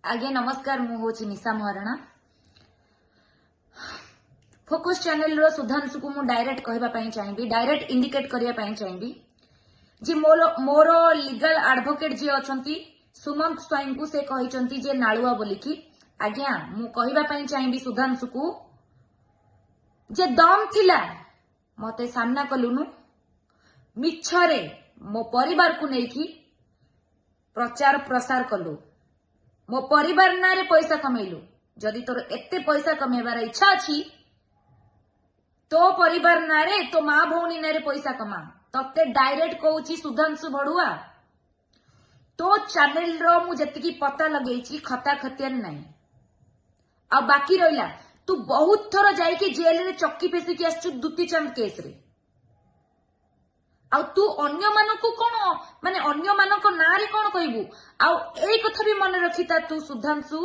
ଆଜ୍ଞା ନମସ୍କାର, ମୁଁ ହଉଛି ନିଶା ମହାରଣା। ଫୋକସ୍ ଚ୍ୟାନେଲର ସୁଧାଂଶୁକୁ ମୁଁ ଡାଇରେକ୍ଟ କହିବା ପାଇଁ ଚାହିଁବି, ଡାଇରେକ୍ଟ ଇଣ୍ଡିକେଟ୍ କରିବା ପାଇଁ ଚାହିଁବି ଯେ ମୋର ଲିଗାଲ ଆଡଭୋକେଟ ଯିଏ ଅଛନ୍ତି ସୁମନ୍ତ ସ୍ୱାଇଁଙ୍କୁ ସେ କହିଛନ୍ତି ଯେ ନାଳୁଆ ବୋଲିକି। ଆଜ୍ଞା, ମୁଁ କହିବା ପାଇଁ ଚାହିଁବି ସୁଧାଂଶୁକୁ ଯେ ଦମ୍ ଥିଲା ମତେ ସାମ୍ନା କଲୁନୁ, ମିଛରେ ମୋ ପରିବାରକୁ ନେଇକି ପ୍ରଚାର ପ୍ରସାର କଲୁ, ମୋ ପରିବାର ନାଁରେ ପଇସା କମେଇଲୁ। ଯଦି ତୋର ଏତେ ପଇସା କମେଇବାର ଇଚ୍ଛା ଅଛି, ତୋ ପରିବାର ନାଁରେ, ତୋ ମା ଭଉଣୀ ନାଁରେ ପଇସା କମା। ତତେ ଡାଇରେକ୍ଟ କହୁଛି ସୁଧାଂଶୁ ଭଡୁଆ, ତୋ ଚ୍ୟାନେଲର ମୁଁ ଯେତିକି ପତା ଲଗେଇଛି, ଖତା ଖତିଆନ ନାହିଁ। ଆଉ ବାକି ରହିଲା, ତୁ ବହୁତ ଥର ଯାଇକି ଜେଲରେ ଚକି ପେଶିକି ଆସିଛୁ ଦୁତି ଚାନ୍ଦ କେସରେ। ଆଉ ତୁ ଅନ୍ୟମାନଙ୍କୁ କଣ, ମାନେ ଅନ୍ୟମାନଙ୍କ ନାଁରେ କଣ କହିବୁ? ଆଉ ଏଇ କଥା ବି ମନେ ରଖିଥା ତୁ ସୁଧାଂଶୁ,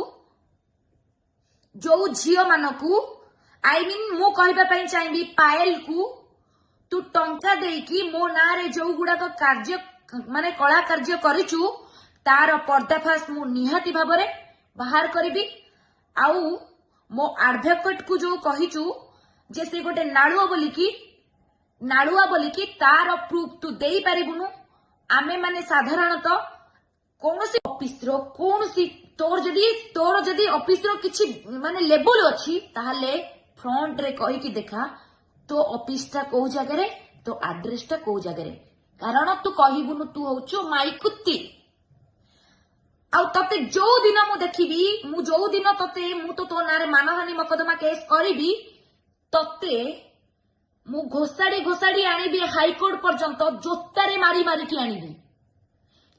ଯୋଉ ଝିଅ ମାନଙ୍କୁ, I mean ମୁଁ କହିବା ପାଇଁ ଚାହିଁବି ପାଏଲକୁ ତୁ ଟଙ୍କା ଦେଇକି ମୋ ନାଁରେ ଯୋଉ ଗୁଡାକ କାର୍ଯ୍ୟ, ମାନେ କଳା କାର୍ଯ୍ୟ କରିଛୁ, ତାର ପର୍ଦ୍ଦାଫାଶ ମୁଁ ନିହାତି ଭାବରେ ବାହାର କରିବି। ଆଉ ମୋ ଆଡଭୋକେଟ କୁ ଯୋଉ କହିଛୁ ଯେ ସେ ଗୋଟେ ନାଳୁଆ ବୋଲିକି, ତାର ପ୍ରୁଫ ତୁ ଦେଇପାରିବୁନୁ। ଆମେ ମାନେ ସାଧାରଣତଃ କୌଣସି ଅଫିସର, କୌଣସି ତୋର ଯଦି ଅଫିସର କିଛି ମାନେ ଲେବୁଲ ଅଛି, ତାହେଲେ ଫ୍ରଣ୍ଟରେ କହିକି ଦେଖା ତୋ ଅଫିସଟା କୋଉ ଜାଗାରେ, ତୋ ଆଡ୍ରେସଟା କୋଉ ଜାଗାରେ। କାରଣ ତୁ କହିବୁନୁ, ତୁ ହଉଛୁ ମାଇକୁତ୍ତି। ଆଉ ତତେ ଯୋଉ ଦିନ ମୁଁ ଦେଖିବି, ମୁଁ ଯୋଉ ଦିନ ତତେ, ମୁଁ ତ ତୋ ନାଁରେ ମାନହାନି ମକଦ୍ଦମା କେସ୍ କରିବି। ତତେ ମୁଁ ଘୋଷାଡି ଘୋଷାଡି ଆଣିବି ହାଇକୋର୍ଟ ପର୍ଯ୍ୟନ୍ତ, ଜୋତାରେ ମାରି ମାରିକି ଆଣିବି।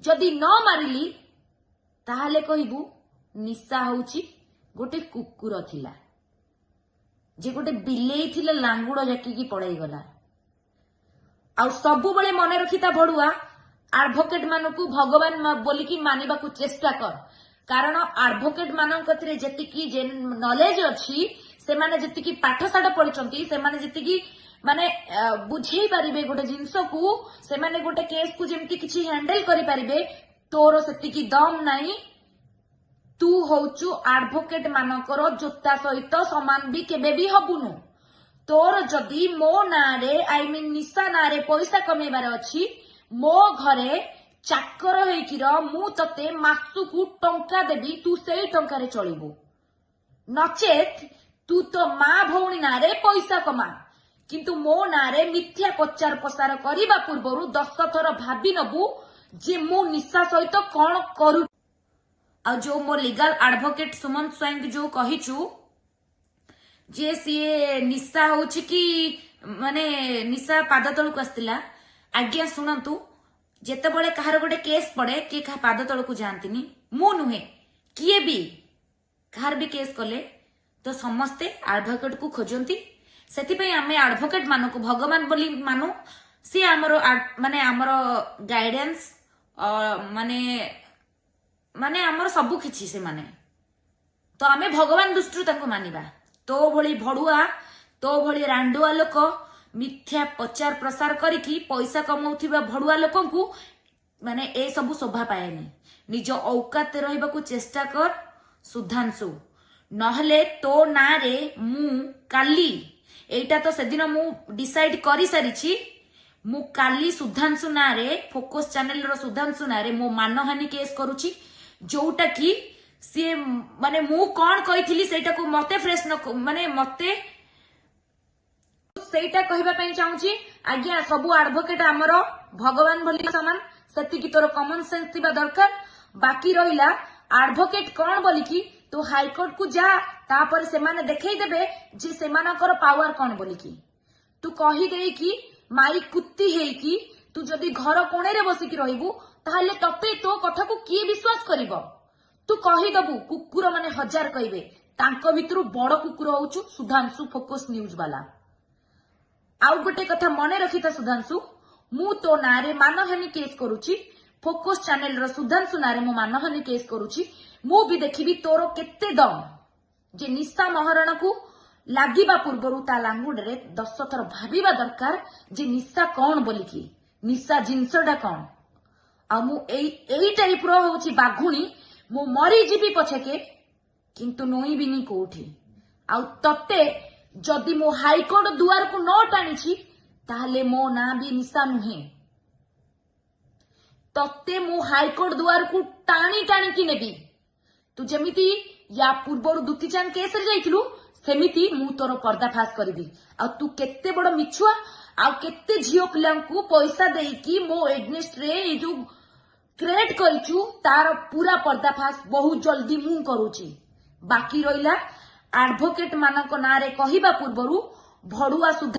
ଯଦି ନ ମାରିଲି, ତାହେଲେ କହିବୁ ନିଶା ହଉଛି ଗୋଟେ କୁକୁର ଥିଲା, ଯେ ଗୋଟେ ବିଲେଇ ଥିଲା, ଲାଙ୍ଗୁଡ ଜାକିକି ପଳେଇଗଲା। ଆଉ ସବୁବେଳେ ମନେ ରଖିଥା ଭଡୁଆ, ଆଡଭୋକେଟ ମାନଙ୍କୁ ଭଗବାନ ବୋଲିକି ମାନିବାକୁ ଚେଷ୍ଟା କର। କାରଣ ଆଡଭୋକେଟ ମାନଙ୍କ କତିରେ ଯେତିକି ନଲେଜ ଅଛି, ସେମାନେ ଯେତିକି ପାଠ ସାଠ ପଢିଛନ୍ତି, ସେମାନେ ଯେତିକି ମାନେ ବୁଝେଇ ପାରିବେ ଗୋଟେ ଜିନିଷକୁ, ସେମାନେ ଗୋଟେ କେସ୍ କୁ ଯେମିତି କିଛି ହ୍ୟାଣ୍ଡେଲ କରିପାରିବେ, ତୋର ସେତିକି ଦମ୍ ନାହିଁ। ତୁ ହଉଛୁ ଆଡଭୋକେଟ ମାନଙ୍କର ଜୋତା ସହିତ ସମାନ ବି କେବେ ବି ହବୁନୁ। ତୋର ଯଦି ମୋ ନାଁରେ, I mean ନିଶା ନାଁରେ ପଇସା କମେଇବାର ଅଛି, ମୋ ଘରେ ଚାକର ହେଇକି ରହ। ମୁଁ ତତେ ମାସକୁ ଟଙ୍କା ଦେବି, ତୁ ସେଇ ଟଙ୍କାରେ ଚଳିବୁ। ନଚେତ ତୁ ତୋ ମା ଭଉଣୀ ନାଁରେ ପଇସା କମା। କିନ୍ତୁ ମୋ ନାଁରେ ମିଥ୍ୟା ପ୍ରଚାର ପ୍ରସାର କରିବା ପୂର୍ବରୁ 10 ଥର ଭାବି ନବୁ ଯେ ମୁଁ ନିଶା ସହିତ କଣ କରୁ। ଆଉ ଯୋଉ ମୋ ଲିଗାଲ ଆଡଭୋକେଟ ସୁମନ୍ତ ସ୍ୱାଇଁଙ୍କୁ ଯୋଉ କହିଛୁ ଯେ ସିଏ ନିଶା ହଉଛି କି, ମାନେ ନିଶା ପାଦ ତଳକୁ ଆସିଥିଲା, ଆଜ୍ଞା ଶୁଣନ୍ତୁ, ଯେତେବେଳେ କାହାର ଗୋଟେ କେସ୍ ପଡେ, କିଏ କାହା ପାଦ ତଳକୁ ଯାଆନ୍ତିନି। ମୁଁ ନୁହେଁ, କିଏ ବି କାହାର ବି କେସ୍ କଲେ ତ ସମସ୍ତେ ଆଡଭୋକେଟକୁ ଖୋଜନ୍ତି। ସେଥିପାଇଁ ଆମେ ଆଡଭୋକେଟ ମାନଙ୍କୁ ଭଗବାନ ବୋଲି ମାନୁ। ସିଏ ଆମର ମାନେ ଆମର ଗାଇଡାନ୍ସ, ମାନେ ମାନେ ଆମର ସବୁ କିଛି ସେମାନେ। ତ ଆମେ ଭଗବାନ ଦୃଷ୍ଟିରୁ ତାଙ୍କୁ ମାନିବା। ତୋ ଭଳି ଭଡୁଆ, ତୋ ଭଳି ରାଣ୍ଡୁଆ ଲୋକ, ମିଥ୍ୟା ପ୍ରଚାର ପ୍ରସାର କରିକି ପଇସା କମାଉଥିବା ଭଡୁଆ ଲୋକଙ୍କୁ ମାନେ ଏସବୁ ଶୋଭା ପାଏନି। ନିଜ ଔକାତରେ ରହିବାକୁ ଚେଷ୍ଟା କର ସୁଧାଂଶୁ, ନହେଲେ ତୋ ନାଁରେ ମୁଁ କାଲି, ଏଇଟା ତ ସେଦିନ ମୁଁ ଡିସାଇଡ କରିସାରିଛି, ମୁଁ କାଲି ସୁଧାଂଶୁ ନାଁରେ, ଫୋକସ୍ ଚ୍ୟାନେଲର ସୁଧାଂଶୁ ନାଁରେ ମୋ ମାନହାନି କେସ୍ କରୁଛି। ଯୋଉଟା କି ସିଏ ମାନେ ମୁଁ କଣ କହିଥିଲି, ସେଇଟାକୁ ମତେ ଫ୍ରେଶ ନ, ମାନେ ମତେ ସେଇଟା କହିବା ପାଇଁ ଚାହୁଁଛି। ଆଜ୍ଞା, ସବୁ ଆଡଭୋକେଟ ଆମର ଭଗବାନ ଭଳି ସମାନ, ସେତିକି ତୋର କମନ ସେନ୍ସ ଥିବା ଦରକାର। ବାକି ରହିଲା ଆଡଭୋକେଟ କଣ ବୋଲିକି, ତୁ ହାଇକୋର୍ଟ କୁ ଯା, ତାପରେ ସେମାନେ ଦେଖେଇ ଦେବେ ଯେ ସେମାନଙ୍କର ପାୱାର କଣ ବୋଲିକି। ତୁ କହିଦେଇକି ମାଇ କୁତ୍ତି ହେଇକି ତୁ ଯଦି ଘର କୋଣରେ ବସିକି ରହିବୁ, ତାହେଲେ ତତେ, ତୋ କଥାକୁ କିଏ ବିଶ୍ୱାସ କରିବ? ତୁ କହିଦବୁ, କୁକୁର ମାନେ ହଜାର କହିବେ, ତାଙ୍କ ଭିତରୁ ବଡ କୁକୁର ହଉଛୁ ସୁଧାଂଶୁ ଫୋକସ୍ ନ୍ୟୁଜ ବାଲା। ଆଉ ଗୋଟେ କଥା ମନେ ରଖିଥା ସୁଧାଂଶୁ, ମୁଁ ତୋ ନାଁରେ ମାନହାନି କେସ୍ କରୁଛି। ଫୋକସ୍ ଚ୍ୟାନେଲର ସୁଧାଂଶୁ ନାଁରେ ମୁଁ ମାନହାନି କେସ୍ କରୁଛି। ମୁଁ ବି ଦେଖିବି ତୋର କେତେ ଦମ୍ ଯେ ନିଶା ମହାରଣାକୁ ଲାଗିବା ପୂର୍ବରୁ ତା ଲାଙ୍ଗୁଡରେ 10 ଥର ଭାବିବା ଦରକାର ଯେ ନିଶା କଣ ବୋଲିକି, ନିଶା ଜିନିଷଟା କଣ। ଆଉ ମୁଁ ଏଇ ଟାଇପର ହଉଛି ବାଘୁଣୀ। ମୁଁ ମରିଯିବି ପଛକେ, କିନ୍ତୁ ନଇଁବିନି କୋଉଠି। ଆଉ ତତେ ଯଦି ମୁଁ ହାଇକୋର୍ଟ ଦୁଆରକୁ ନ ଟାଣିଛି, ତାହେଲେ ମୋ ନାଁ ବି ନିଶା ନୁହେଁ। ତତେ ମୁଁ ହାଇକୋର୍ଟ ଦୁଆରକୁ ଟାଣି ଟାଣିକି ନେବି। ତୁ ଯେମିତି ୟା ପୂର୍ବରୁ ଦୁତି ଚାନ୍ଦ କେସରେ ଯାଇଥିଲୁ, ସେମିତି ମୁଁ ତୋର ପର୍ଦ୍ଦାଫାଶ କରିବି। ଆଉ ତୁ କେତେ ବଡ ମିଛୁଆ ଆଉ କେତେ ଝିଅ ପିଲାଙ୍କୁ ପଇସା ଦେଇକି ମୋ ଏଗନେଷ୍ଟରେ ଏଇ ଯୋଉ କ୍ରିଏଟ କରିଛୁ, ତାର ପୁରା ପର୍ଦ୍ଦାଫାଶ ବହୁତ ଜଲ୍ଦି ମୁଁ କରୁଛି। ବାକି ରହିଲା ଆଡଭୋକେଟ ମାନଙ୍କ ନାଁରେ କହିବା ପୂର୍ବରୁ ଭଡୁଆ ସୁଦ୍ଧା